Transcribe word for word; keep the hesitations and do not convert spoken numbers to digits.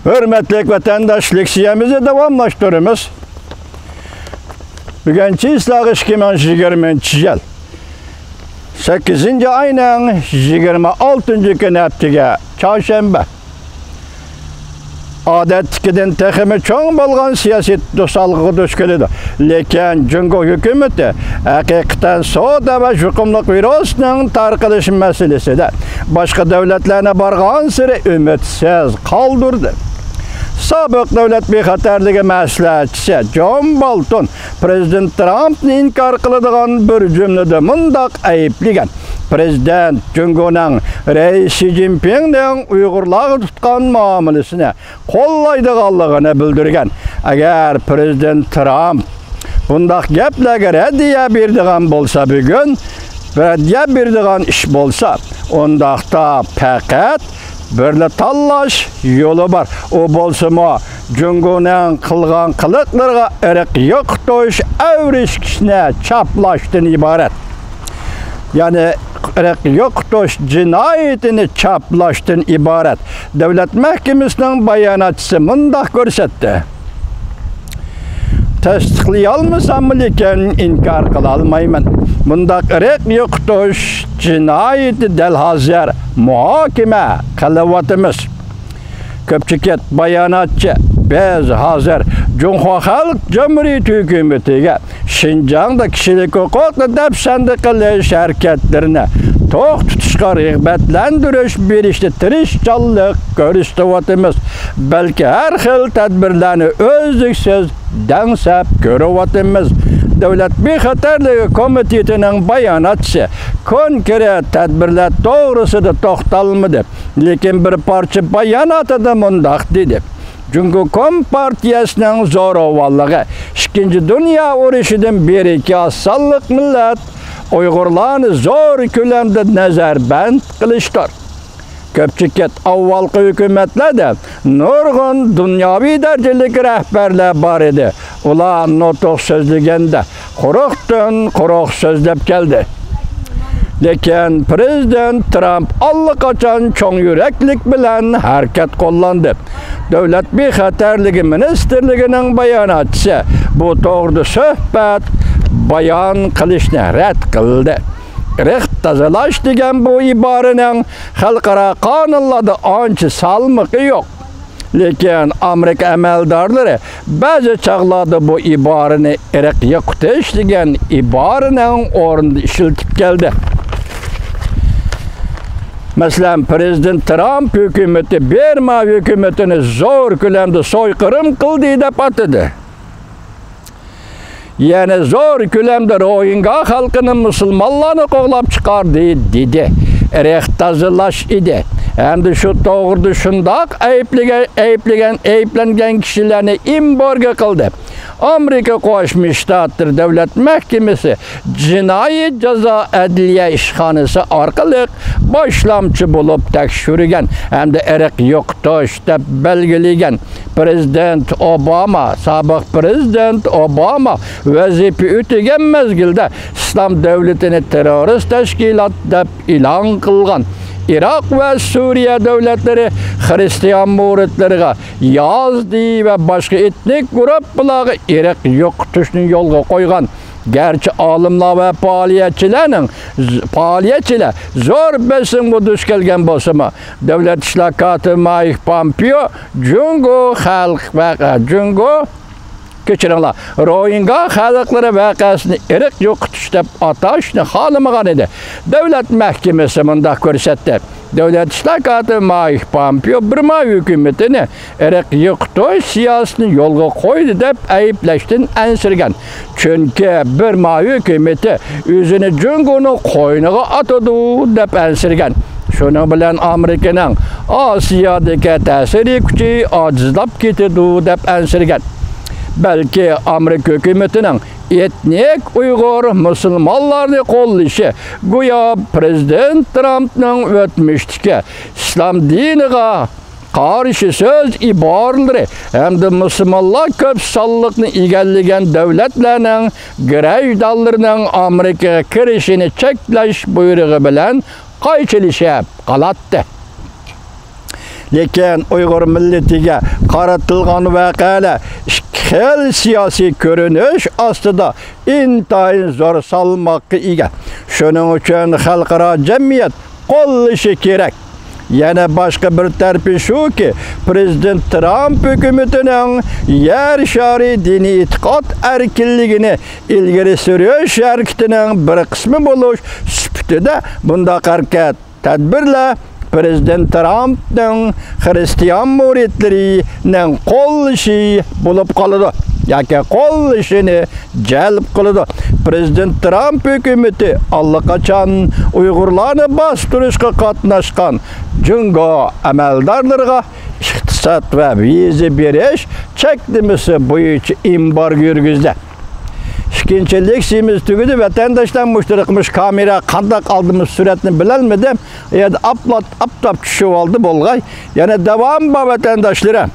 ھۆرمەتلىك ۋەتەنداش، لېكسىيەمىزنى داۋاملاشتۇرىمىز. بۈگۈن چىسلاغ ئىككى مىڭ يىگىرمىنچى يىل سەككىزىنچى ئاينىڭ يىگىرمە ئالتىنچى كۈنى، ھەپتىگە چارشەنبە. ئادەتتىكىدىن تېخىمۇ چوڭ بولغان سىياسىي توسالغۇغا دۇچ كېلىدۇ. لېكىن جۇڭگو ھۆكۈمىتى ھەقىقەتەن سودا ۋە يۇقۇملۇق ۋىرۇسنىڭ تارقىلىش مەسىلىسىدە باشقا دۆلەتلەرنى بارغانسېرى ئۈمىدسىز قالدۇردى. سابىق دۆلەت بىخەتەرلىكى مەسلىھەتچىسى جون بولتون پرېزىدېنت ترامپنى ئىنكار قىلىدىغان بىر جۈملىدە مۇنداق ئەيىبلىگەن: پرېزىدېنت جۇڭگونىڭ رەئىس شى جىنپىڭنىڭ ئۇيغۇرلارغا تۇتقان مۇئامىلىسىنى قوللايدىغانلىقىنى بىلدۈرگەن. ئەگەر پرېزىدېنت ترامپ بۇنداق گەپلەرگە رەددىيە بېرىدىغان بولسا، بۈگۈن رەددىيە بېرىدىغان ئىش بولسا، ئۇنداقتا پەقەت بىرلا تاللاش يولى بار. ئۇ بولسىمۇ جۇڭگونىڭ قىلغان قىلىقلىرىغا ئىرق يوقىتىش، ئەۋرىشكۈچنى چاپلاشتىن ئىبارەت. يەنى ئىرق يوقىتىش جىنايىتىنى چاپلاشتىن ئىبارەت. دۆلەت مەھكىمىسىنىڭ باياناتچىسى مۇنداق كۆرسەتتى: تەستىقلىيالمىساممۇ، لېكىن ئىنكار قىلالمايمەن. مۇنداق ئىرق يوقىتىش جىنايىتى دەل ھازىر مۇھاكىمە قىلىۋاتىمىز. كۆپچىكىت باياناتچى: بىز ھازىر جۇڭخۇا خەلق جۇمھۇرىيىتى ھۆكۈمىتىگە شىنجاڭدا كىشىلىك ھوقۇقنى دەپسەندە قىلىش ھەرىكەتلىرىنى توختىتىشقا رىغبەتلەندۈرۈش بېرىشتە تىرىشچانلىق كۆرسىتىۋاتىمىز. بەلكى ھەر خىل تەدبىرلەرنى ئۈزلۈكسىز دەڭسەپ كۆرۈۋاتىمىز. دۆلەت بىخەتەرلىكى كومىتېتىنىڭ باياناتچىسى كونكرېت تەدبىرلەر توغرىسىدا توختالمىدى. لېكىن بىر پارچە باياناتىدا مۇنداق دېدى: جۇڭگو كومپارتىيەسىنىڭ زوراۋانلىقى ئىككىنچى دۇنيا ئۇرۇشىدىن بېرىكى ئاز سانلىق مىللەت ئۇيغۇرلارنى زور كۆلەمدە نەزەربەند قىلىشتۇر. كۆپچىكىت ئاۋۋالقى ھۆكۈمەتلەردە نۇرغۇن دۇنياۋى دەرىجىلىك رەھبەرلەر بار ئىدى. ئۇلار نۇتۇق سۆزلىگەندە قۇرۇقتىن قۇرۇق سۆزلەپ كەلدى. لېكىن پرېزىدېنت ترامپ ئاللىقاچان چوڭ يۈرەكلىك بىلەن ھەرىكەت قوللاندى. دۆلەت بىخەتەرلىكى مىنىستىرلىكىنىڭ باياناتچىسى بۇ توغرىدا سۆھبەت بايان قىلىشنى رەت قىلدى. ئىرق تازىلاش دېگەن بۇ ئىبارىنىڭ خەلقئارا قانۇنلاردا ئانچە سالمىقى يوق. لېكىن ئامېرىكا ئەمەلدارلىرى بەزى چاغلاردا بۇ ئىبارىنى ئىرق يوقىتىش دېگەن ئىبارىنىڭ ئورنىدا ئىشلىتىپ كەلدى. مەسىلەن، پرېزىدېنت ترامپ ھۆكۈمىتى بىرما ھۆكۈمىتىنى زور كۆلەمدە سويقىرىم قىلدى دەپ ئاتىدى. يەنە زور كۆلەمدە روھىنگا خەلقىنى، مۇسۇلمانلارنى قوغلاپ چىقاردى، دېدى. ئىرق تازىلاش ئىدى. ھەمدە شۇ توغرىدا شۇنداق ئەيىبلىگەن، ئەيىبلىگەن، ئەيىبلەنگەن كىشىلەرنى ئېمبارگو قىلدى. ئامېرىكا قوشما شتاتلىرى دۆلەت مەھكىمىسى جىنايى جازا ئەدلىيە ئىشخانىسى ئارقىلىق باشلامچى بولۇپ تەكشۈرگەن ھەمدە ئىرق يوقىتىش دەپ بەلگىلىگەن. پرېزىدېنت ئوباما، سابىق پرېزىدېنت ئوباما ۋەزىپە ئۆتىگەن مەزگىلدە ئىسلام دۆلىتىنى تېررورىست تەشكىلات دەپ ئېلان قىلغان. ئىراق ۋە سۈرىيە دۆلەتلىرى خىرىستىيان مۇرىتلىرىغا، يازدى ۋە باشقا ئېتنىك گۇرۇپپىلارغا ئىرق يوقىتىشنى يولغا قويغان. گەرچە ئالىملار ۋە پائالىيەتچىلەرنىڭ، پائالىيەتچىلەر زور بېسىمغا دۇچ كەلگەن بولسىمۇ، دۆلەت ئىشلار كاتىپى مايك پامپېئو جۇڭگو خەلق ۋەقە، جۇڭگو، كەچۈرۈڭلار، روھىنگا خەلقلىرى ۋەقەسىنى ئىرق يوقىتىش دەپ ئاتاشنى خالىمىغان ئىدى. دۆلەت مەھكىمىسى مۇنداق كۆرسەتتى. دۆلەت ئىشلار كاتىپى مايك پامپېئو بىرما ھۆكۈمىتىنى ئىرق يوقىتىش سىياسىتىنى يولغا قويدى دەپ ئەيىبلەشتىن ئەنسىرىگەن. چۈنكى بىرما ھۆكۈمىتى ئۆزىنى جۇڭگونىڭ قوينىغا ئاتىدۇ دەپ ئەنسىرىگەن. شۇنىڭ بىلەن ئامېرىكىنىڭ ئاسىيادىكى تەسىرىي كۈچى ئاجىزلاپ كېتىدۇ دەپ ئەنسىرىگەن. بەلكى ئامېرىكا ھۆكۈمىتىنىڭ ئېتنىك ئۇيغۇر مۇسۇلمانلارنى قوللىشى گويا پرېزىدېنت ترامپنىڭ ئۆتمۈشتىكى ئىسلام دىنىغا قارشى سۆز ئىبارىلىرى ھەمدە مۇسۇلمانلار كۆپ سانلىقنى ئىگىلىگەن دۆلەتلەرنىڭ گىرەجدانلىرىنىڭ ئامېرىكىغا كىرىشىنى چەكلەش بۇيرۇقى بىلەن قايچىلىشىپ قالاتتى. لېكىن ئۇيغۇر مىللىتىگە قارىتىلغان ۋەقەلەر ئىككى خىل سىياسىي كۆرۈنۈش ئاستىدا ئىنتايىن زور سالماققا ئىگە. شۇنىڭ ئۈچۈن خەلقئارا جەمئىيەت قوللىشى كېرەك. يەنە باشقا بىر تەرىپى شۇكى، پىرېزىدېنت ترامپ ھۆكۈمىتىنىڭ يەر شارى دىنىي ئېتىقاد ئەركىنلىكىنى ئىلگىرى سۈرۈش ھەرىكىتىنىڭ بىر قىسمى بولۇش سۈپىتىدە بۇنداق ھەرىكەت، تەدبىرلەر پىرېزىدېنت ترامپنىڭ خىرىستىيان مۇرىتلىرىنىڭ قوللىشى بولۇپ قالىدۇ ياكى قوللىشىنى جەلپ قىلىدۇ. پىرېزىدېنت ترامپ ھۆكۈمىتى ئاللىقاچان ئۇيغۇرلارنى باستۇرۇشقا قاتناشقان جۇڭگو ئەمەلدارلىرىغا ئىقتىساد ۋە ۋىزا بېرىش چەكلىمىسى بويىچە ئېمبارگو يۈرگۈزدى. ئىككىنچى لېكسىيىمىز تۈگىدى. ۋەتەنداشلار، مۇشۇ تېرىقى مۇشۇ كامېرا قانداق ئالدىم، سۈرەتنى بىلەلمىدىم. ئۇ يەردە ئاپلا-، ئاپتاپ چۈشۈۋالدى، بولغاي. يەنە داۋام بار، ۋەتەنداشلىرىم.